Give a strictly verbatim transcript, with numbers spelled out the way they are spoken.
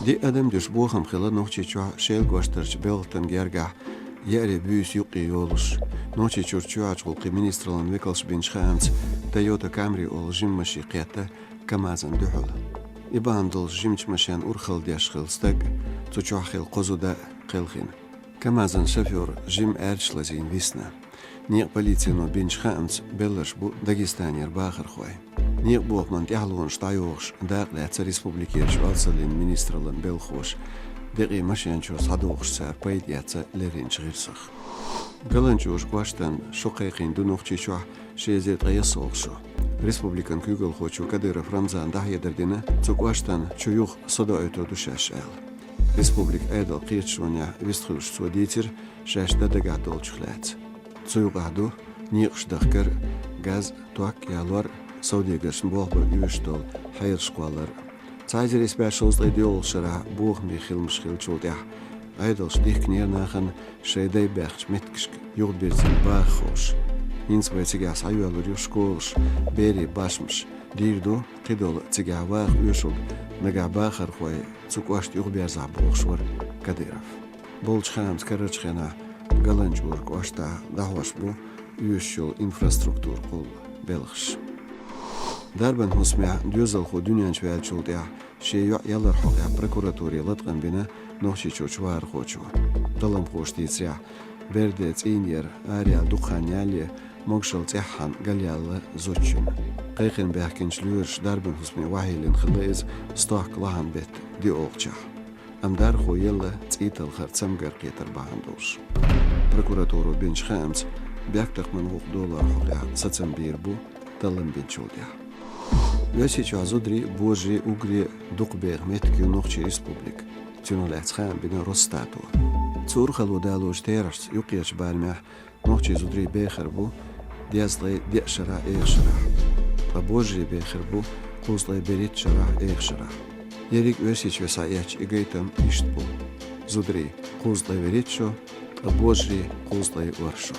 Диъ адам дуьш бохам хилла Нохчийчохь Шелан кӀоштарчу белхатан гергахь, еарин буьйса юккъе йолуш. Нохчийчуьра чоьхьарчу гӀуллакхийн министраллин векалша бинчу хаамца, Toyota Camry олу жима машен кхетта КамАЗан дуьхьал. И бахьана долуш жимачу машенна урхалла деш хилла стаг, цу чохь хилла кхо зуда а кхелхина. КамАЗан шофёр жима аьрчаш лазийна висна. Некъан полицино бинчу хаамца, белларш бу Дагестанера бахархой. Некъан бохаман тӀаьхьалонаш дӀайохуш дакъа лаьцна республикерчу оалсаллин министраллин белхахоша, декъий машен чуьра схьадохуш цара пайда эцна лерринчу гӀирсах. ГаланчӀожан кӀоштан шо кхайкхийна ду Нохчийчохь ши эзар ткъе ялхалгӀа шо. Республикан куьйгалхочо Кадыров Рамзана дӀахьедар дина, цу кӀоштан чу юха со доуьйтур ду шаьш аьлла. Республикан Ӏедалан кхеташонехь вистхуьлуш цо дийцира шаьш дан дагахь долчух лаьцна. Цу юкъахь ду некъаш дахкар, газ, ток ялор, совдегаршна болх бар оьшуш долу хьелаш кхоллар. Цхьа эзар исс бӀе шовзткъе доьалгӀачу шарахь бохаме хиламаш хиллачул тӀаьхьа Ӏедалша дихкинера нахана шайн дай баьхначу меттигашка юхабирзина баха хууш. ХӀинца вай цигахь схьайоьллур ю школаш, берийн башмаш. Дийр ду, кхидолу цигахь ваха оьшург нагахь бахархой цу кӀошта юхаберзахь, бохуш вара Кадыров. Болчу хаамца, карарчу хенахь ГаланчӀожан кӀоштахь дӀахьош бу оьшуш йолу инфраструктура кхуллу белхаш. Дарбан хӀусамехь доьзалхо дуьнен чу ваьллачул тӀаьхьа шен йоӀ ялар хьокъехь прокуратуре латкъам бина Нохчийчуьрчу вахархочо. Талламхоша дийцарехь, бердан цӀийнера араяьлла дукха хан ялале, могушалла цӀеххьана галъяьлла зудчун. Кхайкхина баьхкинчу лоьраша дарбан хӀусаме охьайиллина хилла иза стохка лахьан беттан диъолгӀачохь. Амма дархо елла цӀий талхар цамгар кхетар бахьана долуш. Прокуратуро бинчу хаамца, бехктакхаман гӀуллакх долор хьокъехь сацам бийр бу таллам бинчул тӀаьхьа. Оьрсийчохь зударий, божарий, уггаре дукха беха меттиг ю Нохчийн Республика. Цунах лаьцна хаам бина Росстато. Цу урхалло далочу терахьца юккъерчу барамехь нохчийн зударий бехар бу дезткъе деа шарахь, эха шарахь, ткъа божарий бехар бу кхузткъе берхӀитта шарахь, эха шарахь. Ерриг Оьрсийчоь схьаэцча, и гайтам иштта бу: зударий кхузткъе вуьрхӀитта шо, ткъа божарий кхузткъе ворхӀ шо.